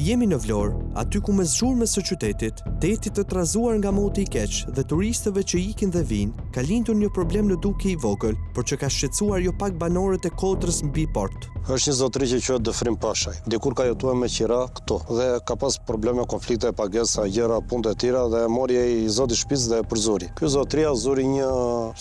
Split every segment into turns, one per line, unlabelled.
Jemi në Vlorë, aty ku mes zhurmës së qytetit, detit të trazuar nga moti i keq dhe turistëve që ikin dhe vijnë, ka lindur një problem në dukje i vogël, por që ka shqetësuar jo pak banorët e kodrës mbi port.
Është një zotëri që quhet Dëfrim Pashaj. Dikur ka jetuar me qira këtu dhe ka pas probleme, konflikte, pagesa, gjëra, punë të tjera dhe e mori ai i zoti i shtëpisë dhe e përzuri. Ky zotëria zuri një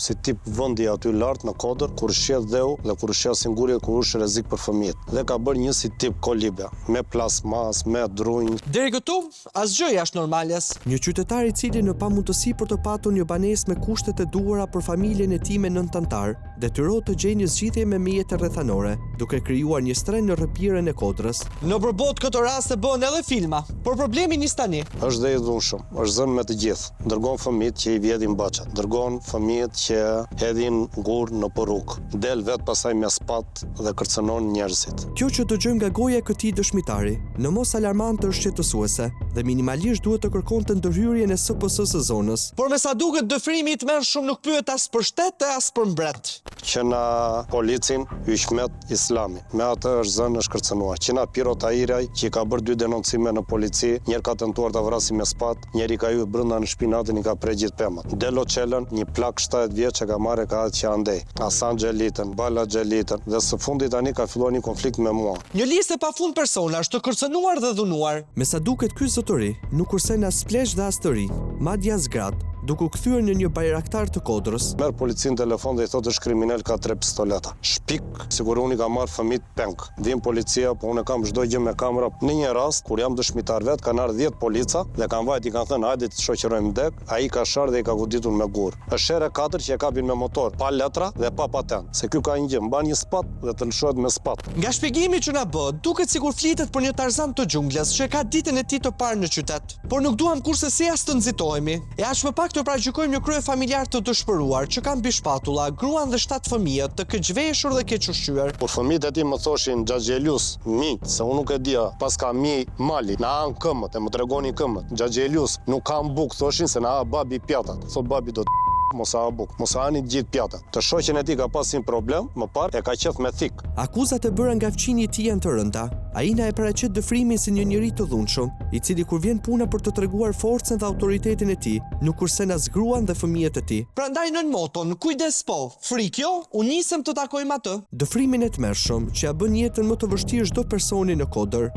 si tip vendi aty lart në kodër, ku rrëshqet dheu dhe ku rrëshqasin gurët ku është rrezik për fëmijët dhe ka bërë një si tip kolibe. Me plasmas, me drunj.
Deri këtu, asgjë jashtë normales. Një qytetar i cili në pamundësi për të patur një banesë me kushtet e duhura për familjen e tij me nëntë anëtarë, detyrohet të gjejë një zgjidhje me mjete rrethanore, duke krijuar një strehë në rrëpirën e kodrës. Nëpër botë këto raste bëhen edhe filma, por problemi nis tani.
Është dhe i dhunshëm, është zënë me të gjithë. Dërgon fëmijët që i vjedhin baçat, dërgon fëmijët që hedhin gurë nëpër rrugë. Del vetë pastaj me sëpatë dhe kërcënon njerëzit.
Kjo që dëgjojmë nga goja e këtij dëshmitari, në mos alarmante është shqetësuese dhe minimalisht duhet të kërkonte ndërhyrjen e SPS së zonës. Por me sa duket Dëfrimi i tmerrshëm nuk pyet as për shtet e as për mbret.
Që na policin Hyqmet Islami, me atë është zënë është kërcënuar. Që na Piro Tahiraj që i ka bërë dy denoncime në polici, njëherë ka tentuar ta vrasi me sëpatë, Njëherë i ka hyrë brenda në shpi natën i ka pre gjithë pemët. Delo Çelën, një plak 70 vjeç e ka marrë e ka hedh që andej. Hasan Xhelitën, Bala Xhelitën dhe së fundi tani ka filluar një konflikt me mua.
Një listë e pafund personash të kërcënuar dhe dhunuar. Me sa duket ky zotëri nuk kursen as pleq dhe as të rinj, madje as gratë, duke u kthyer në një bajraktar të kodrës.
Merr policinë në telefon dhe i thotë është kriminel ka tre pistoleta. Shpik sikur unë i kam marrë fëmijët peng. Vjen policia, po unë kam çdo gjë me kamera. Në një rast, kur jam dëshmitar vetë, kanë ardhur 10 polica dhe kanë vajt i kanë thënë hajde të shoqërojmë dek, ai ka sharë dhe i ka goditur me gur. Është herë e katërt që e kapin me motor, pa letra dhe pa patent. Se ky ka një gjë, mban një sëpatë dhe të lëshohet me sëpatë.
Nga shpjegimi që na bëhet, duket sikur flitet për një Tarzan të xhunglës që e ka ditën e tij të parë në qytet. Por nuk duam kurrsesi as të nxitohemi, e aq më pak të paragjykojmë një kryefamiljar të dëshpëruar, që ka mbi shpatulla, gruan dhe shtatë fëmijët, të keqveshur dhe kequshqyer.
Kur fëmijët e tij më thoshin Xhaxhi Elius, minjtë, se unë nuk e dija, paska mi mali, na hanë këmbët, e më tregonin këmbët, Xhaxhi Elius, nuk kam bukë, thoshin se na ha babi pjatat, thotë babi do të mos ha bukë, mos hani të gjithë pjatat. Të shoqen e tij ka pas një problem, më parë, e ka qeth me thikë.
Akuzat e bëra nga fqinji i tij janë të rënda. Ai na e paraqet Dëfrimin si një njeri të dhunshëm, i cili kur vjen puna për të treguar forcën dhe autoritetin e tij, nuk kursen as gruan dhe fëmijët e tij. Prandaj nën moton, Kujdes po, frikë jo, u nisëm të takojmë atë. Dëfrimin e tmerrshëm, që ia bën jetën më të vështirë çdo personi në kodër.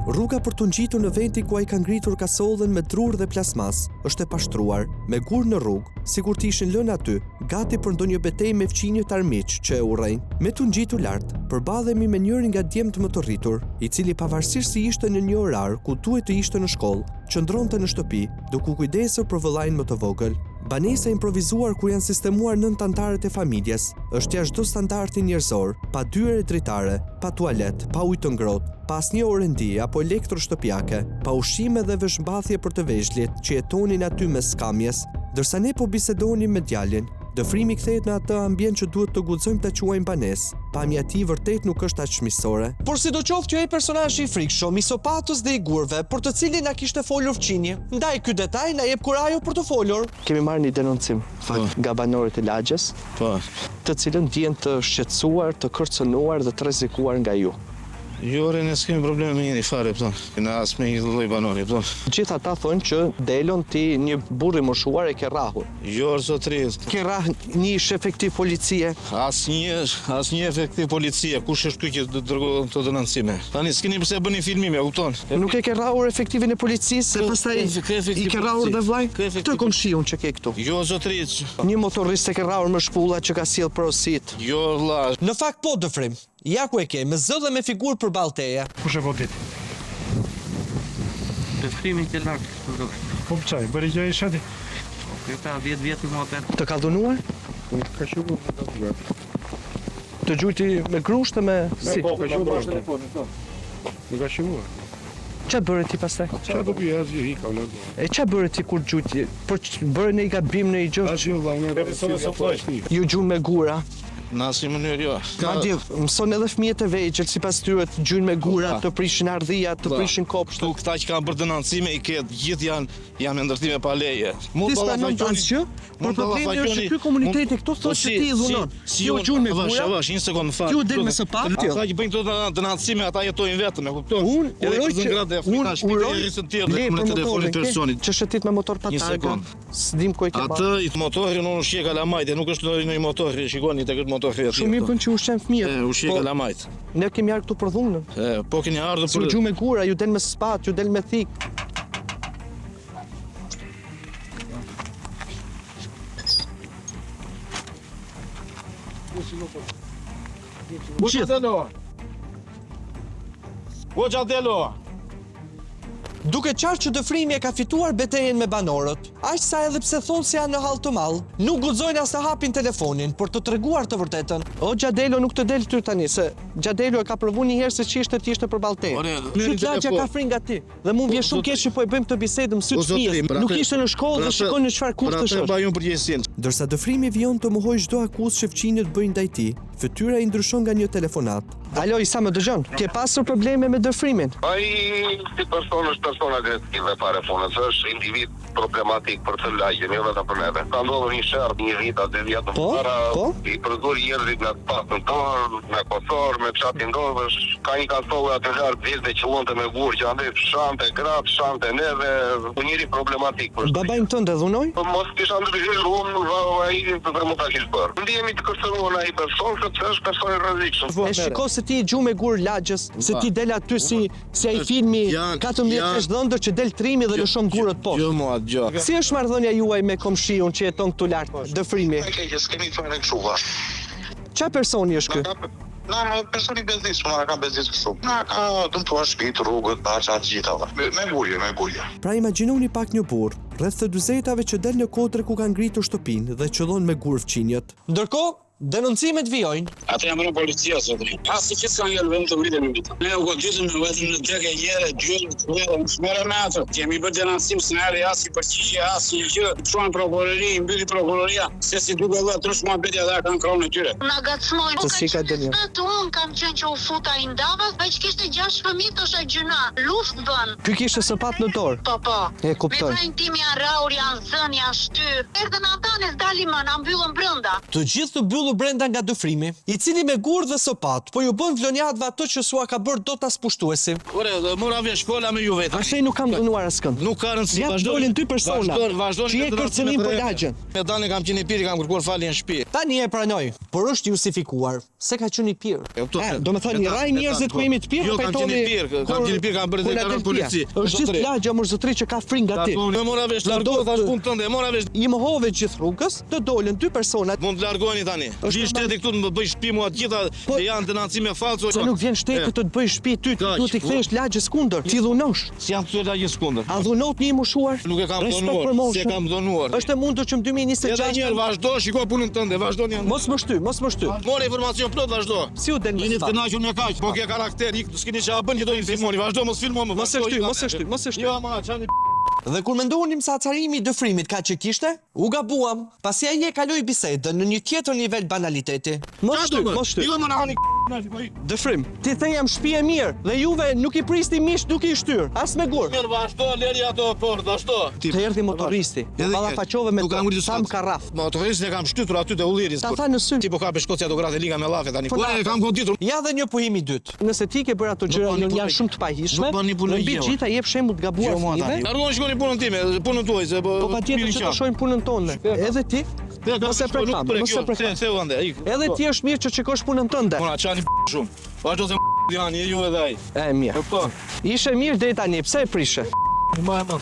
Rruga për t'u ngjitur në vendin ku ai ka ngritur kasollen me drurë dhe plasmas, është e pashtruar, me gurë në rrugë, sikur të ishin lënë aty, gati për ndonjë betejë me fqinjët armiq që e urrejnë. Me t'u ngjitur lart, përballemi me njërin nga djemtë më të rritur, i cili pavarësisht se ishte në një orar ku duhej të ishte në shkollë, qëndronte në shtëpi, duke u kujdesur për vëllain më të vogël. Banesa e improvizuar ku janë sistemuar nëntë anëtarët e familjes, është jashtë çdo standardi njerëzor, pa dyer e dritare, pa tualet, pa ujë të ngrohtë, pa asnjë orendi apo elektroshtëpiake, pa ushqime dhe veshmbathje për të vegjlit që jetonin aty mes skamjes. Ndërsa ne po bisedonim me djalin, Dëfrimi kthehet në atë ambient që duhet të guxojmë ta quajmë banesë. Pamja e tij vërtet nuk është aq miqësore. Por sidoqoftë jo ai personazhi i frikshëm, i sopatës dhe i gurëve, për të cilin na kishte folur fqinji. Ndaj ky detaj na jep kurajo për të folur. Kemi marrë një denoncim nga banorët e lagjes.
Po.
Të cilët ndihen të shqetësuar, të kërcënuar dhe të rrezikuar nga ju.
Jo ore ne s'kemi probleme me njeri fare kupton, ne as me një lloj banori kupton.
Gjithë ata thonë që Delon ti një burrë i moshuar e ke rrahur.
Jo or zotëri.
Ke rrah një ish efektiv policie.
Asnjë, asnjë efektiv policie, kush është ky që dërgon këto denoncime. Tani s'keni pse bëni filmime, kupton.
Nuk e ke rrahur efektivin e policisë se pastaj i ke rrahur dhe vëllain? Këtë komshiun që ke këtu.
Jo zotëri.
Një motorist e ke rrahur me shpulla që ka sjellë porositë.
Jo vëlla.
Në fakt po Dëfrim. Ja ku e ke, me zë dhe me figurë përballë teje.
Kush e goditi?
Dëfrimi që lart në rrugë.
Po ça i bëri gjë i shkreti?
Po ky ka 10 vjet i muhabet.
Të ka dhunuar?
Ka qenë me dhunuar.
Të gjujti me grusht e me
si? Po, ka qenë me Më ka qëlluar.
Ça bëre ti pastaj?
Ça do bëj asgjë ika u largova.
E ça bëre ti kur gjujti? Po bëre ndonjë gabim ndonjë gjë?
Asgjë vëlla, unë e
Ju gjunë me gura.
Në asnjë mënyrë jo.
Madje, mëson edhe fëmijët e vegjël sipas tyre të gjujnë me gura, të prishin hardhia, të prishin kopshtet.
Këtu këta që kanë bërë denoncime i ke, të gjithë janë janë me ndërtime pa leje.
Mund Ti s'pranon asgjë, por problemi është që ky komuniteti këtu thotë që ti i dhunon. Ti u gjun me gura.
Avash, avash, një sekondë, më fal.
Ti u del me sëpatë.
Ata që bëjnë këto denoncime, ata jetojnë vetëm, e kupton?
Unë uroj që
unë uroj le për motorin personit.
Që shëtit me motor pa
Një
targa.
sekond.
S'dim ku e ke
Atë i motorin unë ushqej kalamajt, e nuk është ndonjë ndonjë motor, e shikoni tek këtë motor aty.
Shumë mirë bën që ushqen fëmijët.
E, ushqej
Po,
kalamajt.
Ne kemi ardhur këtu për dhunën.
E, po keni ardhur
Si u
për
gju me gura, ju del me sëpatë, ju del me thikë.
Gjithë. O Gjadelo!
Duket qartë që Dëfrimi e ka fituar betejën me banorët, aq sa edhe pse thonë se janë në hall të madh, nuk guxojnë as të hapin telefonin për të treguar të vërtetën. O Gjadelo nuk të del ty tani, se Gjadelo e ka provu një herë se ç'ishte të ishte përballë teje.
Ore,
Gjithë lagja ka frikë nga ti dhe mu vjen shumë keq që po e bëjmë këtë bisedë në sy të fëmijës. Nuk ishte në shkollë dhe shiko në çfarë kushtesh
është. Për atë
është.
mbaj unë përgjegjësinë.
Ndërsa Dëfrimi vijon të mohojë çdo akuzë që fqinjët bëjnë ndaj tij, fytyra i ndryshon nga një telefonatë. Alo Isa më dëgjon? Ke pasur probleme me Dëfrimin?
Ai si person është person agresiv e para e punës, është individ problematik për tërë lagjen, jo vetëm për neve. Ka ndodhur një sherr një vit a dy vjet më
Po,
përpara,
po.
i përzuri njerëzit me sëpatë në dorë, me kosor, me fshatin dorë, është ka një kasolle aty lart dilte qëllonte me gurë që andej shante gratë, shante neve, u njeri problematik për çdo
Babain tënd e dhunoi?
Po mos kisha ndërhyrë unë, ai dhe mund ta kish bërë. Ndihemi të kërcënuar nga ai person sepse është person i rrezikshëm.
E shiko se ti i gju me gur lagjes, se ti del aty si si ai filmi 14 thjesht dhëndër që del trimi dhe lëshon gurët poshtë.
Jo mua dëgjo.
Si është marrëdhënia juaj me komshiun që jeton këtu lart, Dëfrimi?
E keqe, s'kemi fare kështu valla.
Ça personi është ky?
Na, person i bezdisshëm, na ka bezdisur shumë. Na ka dëmtuar shtëpitë, rrugët, daça, të gjitha valla. Me, me gurje, me gurje.
Pra imagjinoni pak një burrë, rreth të dyzetave që del në kodrë ku ka ngritur shtëpinë dhe qëllon me gurë fqinjët. Ndërkohë, denoncimet vijojnë.
Ata janë bërë policia zotëri. Asnjë gjë s'ka ngelur vetëm të vritemi mbi ta. Ne u goditëm në vetëm në dekë një herë, dy herë, tre herë, unë s'merrem me atë. Kemi bërë denoncim s'na erdhi asnjë përgjigje, asnjë gjë. Çuan prokurori, i mbylli prokuroria, se si duket vëlla trush muhabeti ata kanë krahun e tyre.
Na ngacmojnë. Po
Se si
ka
ka
qenë
dënim.
vetë unë kam qenë që u futa i ndava, ai që kishte gjashtë fëmijë thosha gjynah, luftë bën.
Ky kishte sëpatë në dorë.
Po po.
E kuptoj.
Me vëllain tim janë rrahur, janë zënë, janë shtyrë. Erdhën ata ne s'dalim më, na mbyllën brenda.
Të gjithë të mbyllur brenda nga Dëfrimi, i cili me gurë dhe sëpatë po ju bën vlonjatëve atë që s'ua ka bërë dot as pushtuesi.
Ore, mora vesh, fola me ju vetë.
Ashe nuk kam dhunuar askënd.
Nuk ka rëndësi,
Ja
vazhdoni.
dolin dy persona
Vazhdoni, vazhdoni
që je
me të
kërcënim
me
për
të
lagjen.
Me Danin kam qenë i pirë, kam kërkuar falje në shtëpi.
Tani e pranoj, por është justifikuar se ka qenë i pirë.
E kuptoj.
E, do me thënë, i
Me
rraj
ta- me
njerëzit
ta-
ku jemi të pirë,
Jo, kam qenë i pirë, kam qenë i pirë, kam bërë deklaratë në polici.
Është gjithë lagja mor zotëri që ka frikë nga ti.
Ne mora vesh, largo thash punë tënde, e mora vesh.
I mohove gjithë rrugës, të dolën dy persona.
Mund të largoheni tani.
Është
Vjen shteti këtu të më bëj shtëpi mua të gjitha,
Po-
se janë denoncime falso.
Se nuk vjen shteti të të bëj shtëpi ty,
Kaq,
duhet t'i
po.
kthehesh lagjes kundër, ti dhunosh.
Si jam këtu lagjes kundër.
A dhunot një i moshuar?
Nuk e kam
Respekt
dhunuar,
për moshën.
s'e kam dhunuar.
Është e mundur që në
Edhe
2026
një herë vazhdo, shiko punën tënde, vazhdo një.
Mos më shty, mos më shty.
More informacion plot vazhdo.
Si u del me
Jeni të
sëpatë?
kënaqur me kaq, po ke karakter, ik, s'keni çfarë bën që do i filmoni, vazhdo mos filmo më.
Mos e
vazhdo,
shty,
ik,
mos e shty, mos e shty.
Jo, ma, çani
Dhe kur mendonim se acarimi i Dëfrimit kaq e kishte, u gabuam, pasi ai e kaloi bisedën në një tjetër nivel banaliteti. Mos shty, mos shty.
Jo, më na hani na po ik.
Dëfrim, ti the jam shtëpi e mirë dhe juve nuk i prisni mish duke i shtyrë, as me gur.
Mirë, vazhdo, leri ato port, vazhdo.
Të erdhi motoristi,
Edhe
ballafaqove me
Nuk
të,
kam ngritur
tham
sot.
ka rraf.
Motoristin e kam shtytur aty te ulliri.
Ta tha në sy.
Ti po ka shkoci ato gratë e liga me llafe tani.
Po
Po
na-
e kam goditur.
Ja dhe një pohim i dytë. Nëse ti ke bërë ato gjëra
bën një
janë
punë-
shumë të pahishme,
nuk bën një punë
dhe mbi
gjë,
gjitha jep shembull të gabuar
Jo, mua
fëmijëve.
tani. Largohuni shikoni punën time, punën tuaj se po
Po patjetër që të shohim punën tonë. Edhe ti, mos e prek fam, mos e prek.
Se se u ande, ik.
Edhe ti është mirë që shikosh punën tënde.
Po na çani shumë. Vazhdo se janë ju edhe ai.
E mirë.
Po.
Ishe mirë deri tani, pse e prishe?
Ma e më.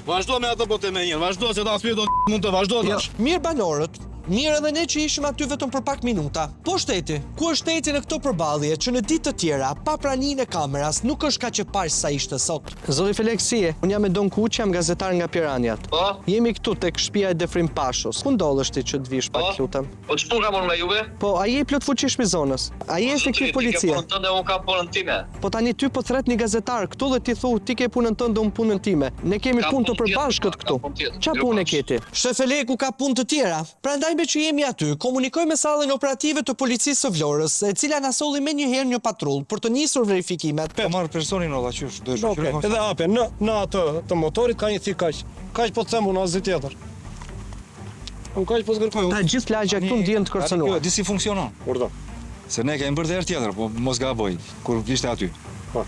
Vazhdo me atë bote me njërë, vazhdo se ta spjet do mund të vazhdo
Jo,
tash.
mirë banorët, mirë edhe ne që ishim aty vetëm për pak minuta. Po shteti, ku është shteti në këto përballje që në ditë të tjera, pa praninë e kameras, nuk është kaq e parë sa ishte sot. Zoti Felix, si je? Unë jam Edon Kuçi, jam gazetar nga Piranjat.
Po?
Jemi këtu tek shtëpia e Defrim Pashos. Ku ndodhesh ti që të vish pak,
Po?
lutem?
Po ç'punë kam unë me juve?
Po, a je i plotfuqishëm i zonës? A je efektiv policie?
Ti ke punën tënde, unë kam punën time.
Po tani ty po thret një gazetar këtu dhe ti thu ti ke punën tënde, unë punën time. Ne kemi
Kam
punë të
punë tjetër,
përbashkët
kam
këtu.
punë tjetër,
Qa
jo
punë e
bash.
ke ti? Shefeleku ka punë të tjera. Prandaj. lajme që jemi aty, komunikojmë me sallën operative të policisë së Vlorës, e cila na solli menjëherë një patrullë për të nisur verifikimet.
Po marr personin o vlla qysh, do e shoqëroj.
Okej, edhe hape, në në atë të motorit ka një thikë kaq. Kaq po të them unë, asgjë tjetër. Unë kaq po të kërkoj.
Ta gjithë lagja këtu ndihen të kërcënuar.
Kjo di si funksionon.
Urdhëro.
Se ne kemi bërë dhe herë tjetër, po mos gaboj, kur ishte aty.
Po.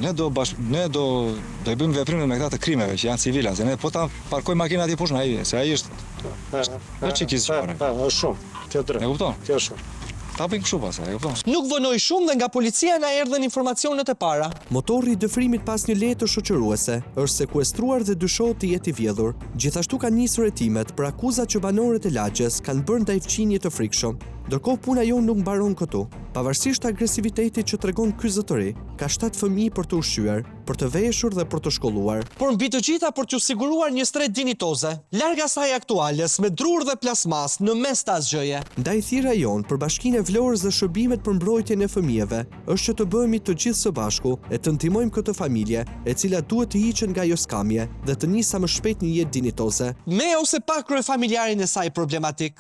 Ne do bash ne do do i bëjmë veprime me këta të krimeve që janë civila, se ne po ta parkojmë makinën atje poshtë ai, se ai është është çik i zgjuar.
Po, është shumë. Kjo drejt.
E kupton?
Kjo është shumë.
Ta bëjmë kështu pastaj, e kupton?
Nuk vonoi shumë dhe nga policia na erdhën informacionet e para. Motorri i dëfrimit pa asnjë letër shoqëruese është sekuestruar dhe dyshohet të jetë i vjedhur. Gjithashtu kanë nisur hetimet për akuzat që banorët e lagjes kanë bërë ndaj fqinjit të frikshëm. Ndërkohë puna jonë nuk mbaron këtu. Pavarësisht agresivitetit që tregon ky zotëri, ka shtatë fëmijë për të ushqyer, për të veshur dhe për të shkolluar. Por mbi të gjitha për t'ju siguruar një strehë dinjitoze, larg asaj aktuales, me drurë dhe plasmas, në mes të asgjëje. Ndaj thirrja jonë për Bashkinë e Vlorës dhe shërbimet për mbrojtjen e fëmijëve është që të bëhemi të gjithë së bashku e të ndihmojmë këtë familje, e cila duhet të hiqet nga ajo skamje dhe të nisë sa më shpejt një jetë dinjitoze. Me ose pa kryefamiljarin e saj problematik.